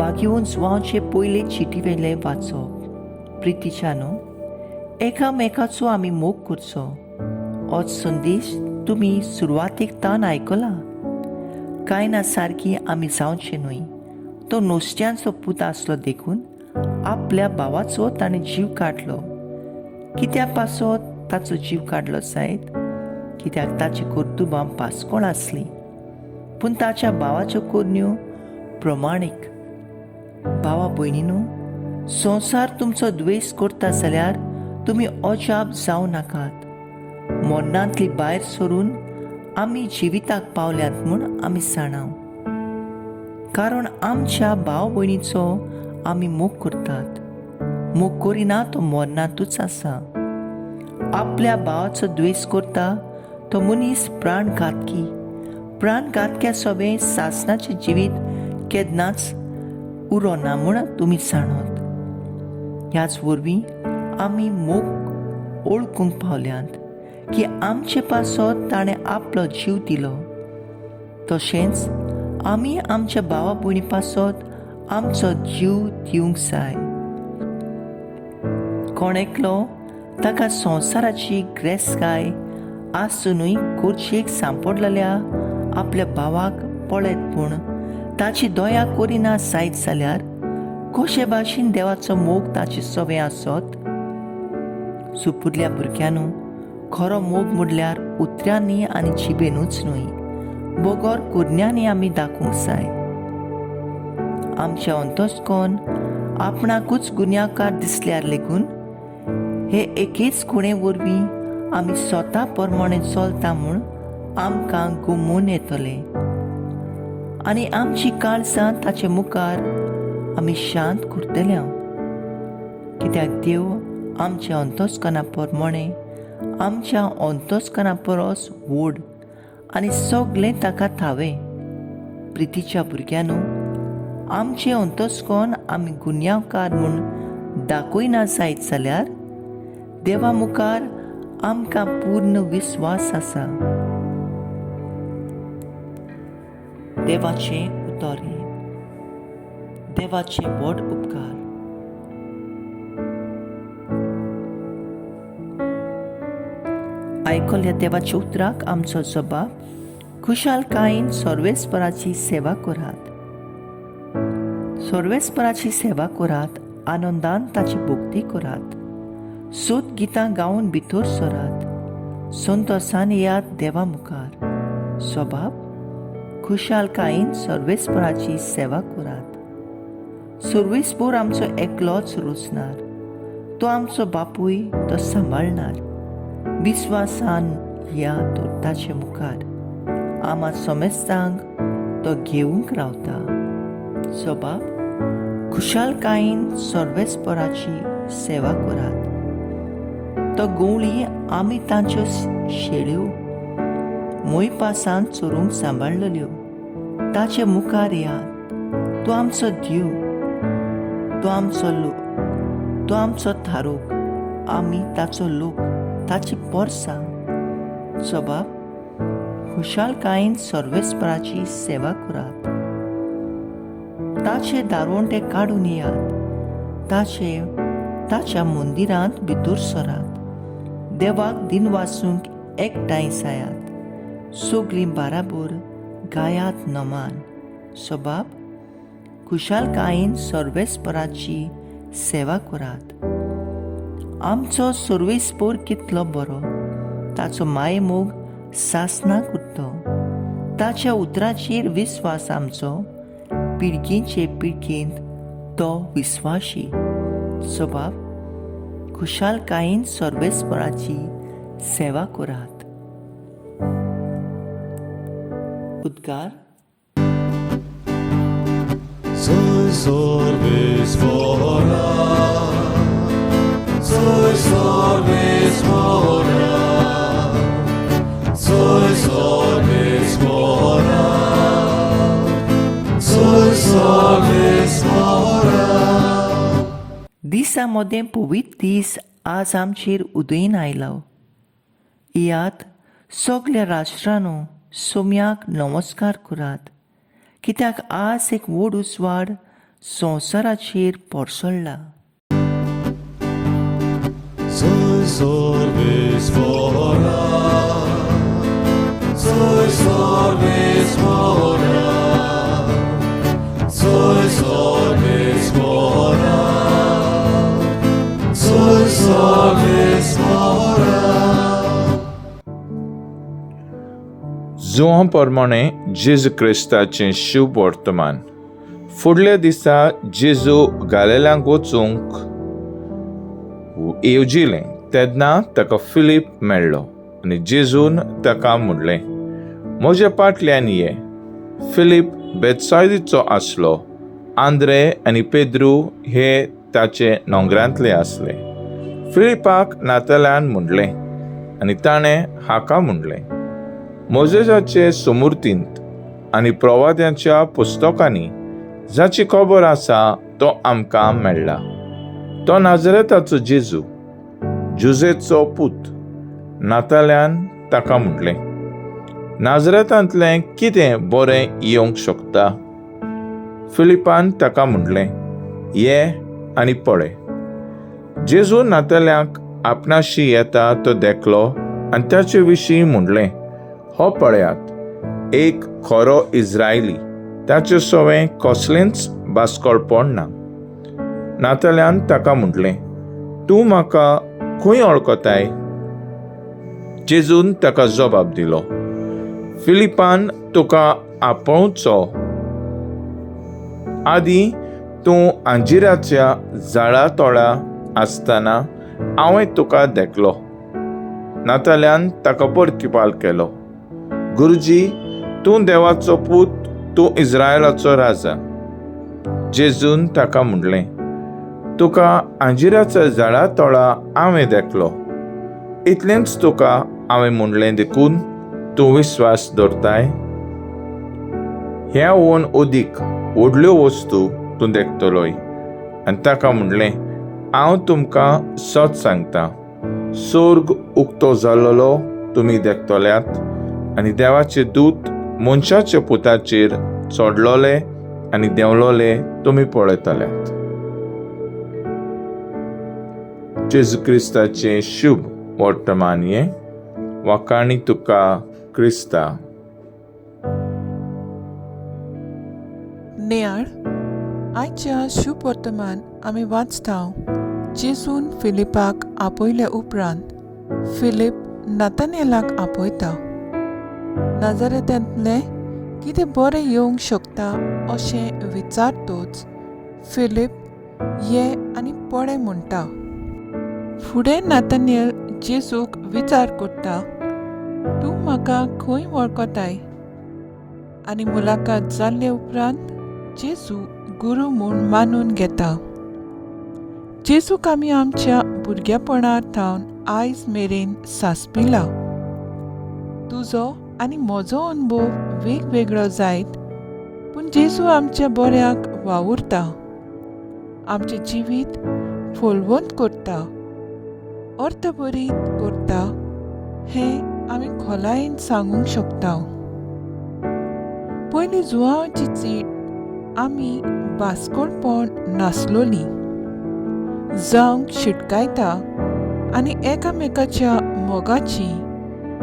बागेवन जुवांवचे पयले चिटीवेलें वाचप. प्रितीच्यानो, एकामेकाचो आमी मोग करचो होच संदेश तुमी सुरवातेक तान आयकला. कांय ना सारकी आमी जावचे न्हय. तो नुस्त्यांचो पूत आसलो देखून आपल्या भावाचो ताणें जीव काडलो. कित्या पासत ताचो जीव काडलो जायत? कित्याक ताची कर्तुबां पासकोळ आसलीं, पूण ताच्या भावाच्यो करण्यो प्रमाणीक. भावा भयणीनू, संवसार तुमचो द्वेश करता जाल्यार तुमी अजाप जावं नाकात. मरणांतली भायर सरून आमी जिविताक पावल्यात म्हूण आमी जाणाव, कारण आमच्या भाव भयणीचो आमी मोग करतात. मोग करिना तो मरणांतूच आसा. आपल्या भावाचो द्वेश करता तो मनीस प्राणघातकी. प्राणघातक्या सवें सासणाचें जिवीत केन्नाच उरोना म्हूण तुमी जाणत. ह्याच वरवीं आमी मोग वळखूंक पावल्यात की आमचे पासत ताणें आपलो जीव दिलो. तशेंच आमी आमच्या भावा भयणी पासत आमचो जीव दिवंक जाय. कोण एकलो ताका संवसाराची ग्रेसकाय आसुनूय कुर्चेक सांपडलेल्या आपल्या भावाक पळयत पूण ताची दया करिना जायत जाल्यार कशे भाशेन देवाचो मोग ताचे सवें आसत? सुपुरल्या भुरग्यांनू, खरो मोग म्हणल्यार उतरांनी आनी जिबेनूच न्हय, बगर कुरण्यांनी आमी दाखोवंक जाय. आमच्या अंतस्कोन आपणाकूच गुन्यांवकार दिसल्यार लेगून हे एकेच खुणे वरवीं आमी स्वता प्रमाणे चलता म्हूण आमकां गुमून येतलें आनी आमची काळजां ताचे मुखार आमी शांत करतले. कित्याक देव आमच्या अंतस्कना प्रमाणे आमच्या अंतस्कना परस व्हड आनी सगळें ताका थावें. प्रितीच्या भुरग्यांनू, आमचें अंतस्कन आमी गुन्यांवकार म्हूण दाखयना जायत जाल्यार देवा मुखार आमकां पूर्ण विस्वास आसा. देवाचें उतर हें. देवाचे व्हड उपकार. आयकल्या देवाच्या उतराक आमचो जबाब, खुशालकायेन सर्वेस्पराची सेवा करात. सर्वेस्पराची सेवा करात, आनंदान ताची भक्ती करात. सोद गितां गावन भितर सरात. संतोसान येयात देवा मुखार. स्वभाव, खुशालकायेन सर्वेस्पराची सेवा करात. सर्वेस्पोर आमचो एकलोच रोचणार, तो आमचो बापूय, तो सांबाळणार. विस्वासान या तो ताचे मुखार, आमा समेस्तांक तो घेवंक रावता. स्वभाव, खुशालकायेन सर्वेस्पराची सेवा करात. तो गवळी आमी तांच्यो शेळ्यो मोयपासान चोरूंक सांबाळलेल्यो. ताचे मुखार यात. तो आमचो देव, तो आमचो लोक, तो आमचो थारोक, आमी ताचो लोक, ताची पोरसां. स्वभाव, खुशालकायेन सर्वेस्पराची सेवा करात. ताचे दारवंटे काडून येयात, ताचे ताच्या मंदिरांत भितर सरात. देवाक दिनवासूंक एकठांय जायात. सगळीं बाराबर गायात नमान. स्वभाव, खुशालकायेन सर्वेस्पराची सेवा करात. आमचो सर्वेस्पोर कितलो बरो, ताचो मायमोग सासणाक उरतो. ताच्या उतराचेर विस्वास आमचो, पिळगेचे पिळगेंत तो विस्वाशी. स्वभाव, खुशालकायेन सर्वेस्पराची सेवा करात. उद्गार. Soy sorbis fora, soy sorbis fora, soy sorbis fora, soy sorbis fora. दिसा मदें पवित्र दीस आज आमचेर उदयन आयलो. येयात सगल्या राष्ट्रांनो, सोम्याक नमस्कार करात, कित्याक आज एक व्हड उजवाड संवसाराचेर पोरसळ्ळा. Soy sorbis mora, soy sorbis mora, soy sorbis mora, soy sorbis mora. जुंवा प्रमाणे जेजू क्रिस्ताचें शुभ वर्तमान. फुडल्या दिसा जेजू गालेल्यांक वचूंक येवजिलें तेन्ना ताका फिलीप मेळ्ळो आनी जेजून ताका म्हणलें, म्हज्या फाटल्यान ये. फिलीप बेतसायदीचो आसलो. आंद्रे आनी पेद्रू हे ताचे नोंगरांतले आसले. फिलिपाक नातल्यान म्हणलें आनी ताणें हाका म्हणलें, मोजेजाचे सुमुर्तींत आनी प्रवाद्यांच्या पुस्तकांनी जाची खबर आसा तो आमकां मेळ्ळा, तो नाजरेताचो जेजू, जुजेचो पूत. नाताल्यान ताका म्हणलें, नाजरेतांतलें कितें बरें येवंक शकता? फिलिपान ताका म्हणलें, ये आनी पळय. जेजू नातल्यांक आपणाशी येता तो देखलो आनी ताचे विशीं म्हणलें, हो पळयात, एक खरो इस्रायली, ताचे सवें कसलेंच बास्कळपण ना. नातल्यान ताका म्हणलें, तूं म्हाका खंय वळखताय? जेजून ताका जबाब दिलो, फिलिपान तुका आपोवचो आदीं तूं अंजिराच्या झाडा तोळा आसतना हांवें तुका देखलो. नातल्यान ताका प्रतिपाल केलो, गुरुजी, तूं देवाचो पूत, तूं इस्रायलाचो राजा. जेजून ताका म्हणलें, तुका अंजिराच्या झाडा तोळा हांवें देखलो, इतलेंच तुका हांवें म्हणलें देखून तूं विस्वास दवरताय? ह्या ओन अदीक व्हडल्यो वस्तू तूं देखतलोय. आनी ताका म्हणलें, हांव तुमकां सत सांगता, सोर्ग उक्तो जाल्लो तुमी देखतल्यात आनी देवाचे दूत मनशाच्या पुताचेर चडलोले आनी देंवलोले तुमी पळयतल्यात. जेजू क्रिस्ताचें शुभ वर्तमान हें. वाखाणी तुका क्रिस्ता. नेआळ आयच्या शुभ वर्तमान आमी वाचता, जेजून फिलिपाक आपयल्या उपरांत फिलीप नातानेलाक आपयता. नाजारेतांतलें कितें बरें येवंक शकता अशें विचारतोच फिलीप ये आनी पळय म्हणटा. फुडें नातानेल जेजूक विचार करता, तूं म्हाका खंय वळखताय? आनी मुलाकात जाल्ले उपरांत जेजू गुरू म्हूण मानून घेता. जेजूक आमी आमच्या भुरगेपणार थावन आयज मेरेन सासपिला. तुजो आनी म्हजो अनुभव वेगवेगळो जायत, पूण जेजू आमच्या बऱ्याक वावुरता, आमचें जिवीत फलवंत करता, अर्थभरीत करता हें आमी खोलायेन सांगूंक शकता. पयलीं जुवांची चीट आमी बास्कोळपण नासलोली जावंक शिटकायता आनी एकामेकाच्या मोगाची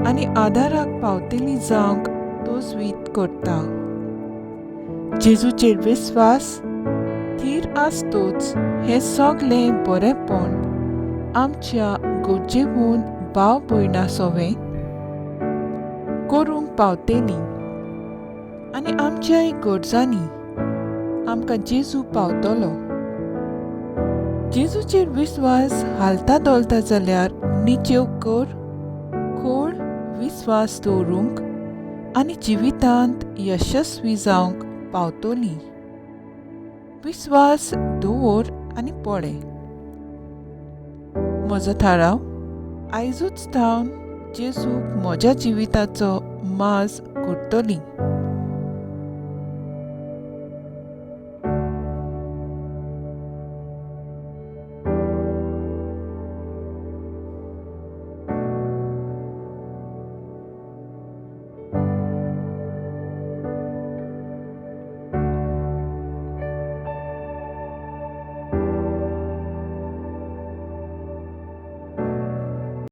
आनी आदाराक पावतली जावंक तोजवीत करता. जेजूचेर विस्वास थीर आसतोच हें सगलें बरेंपण आमच्या गरजेवून भाव भयणा सोवें करूंक पावतली आनी आमच्याय गरजांनी आमकां जेजू पावतलो. जेजूचेर विस्वास हालता धोलता जाल्यार निचेव कर, खोड विस्वास दवरूंक आनी जिवितांत यशस्वी जावंक पावतली. विस्वास दवर आनी पळय. म्हजो थाराव आयजूच थावन जेजूक म्हज्या जिविताचो माज करतली.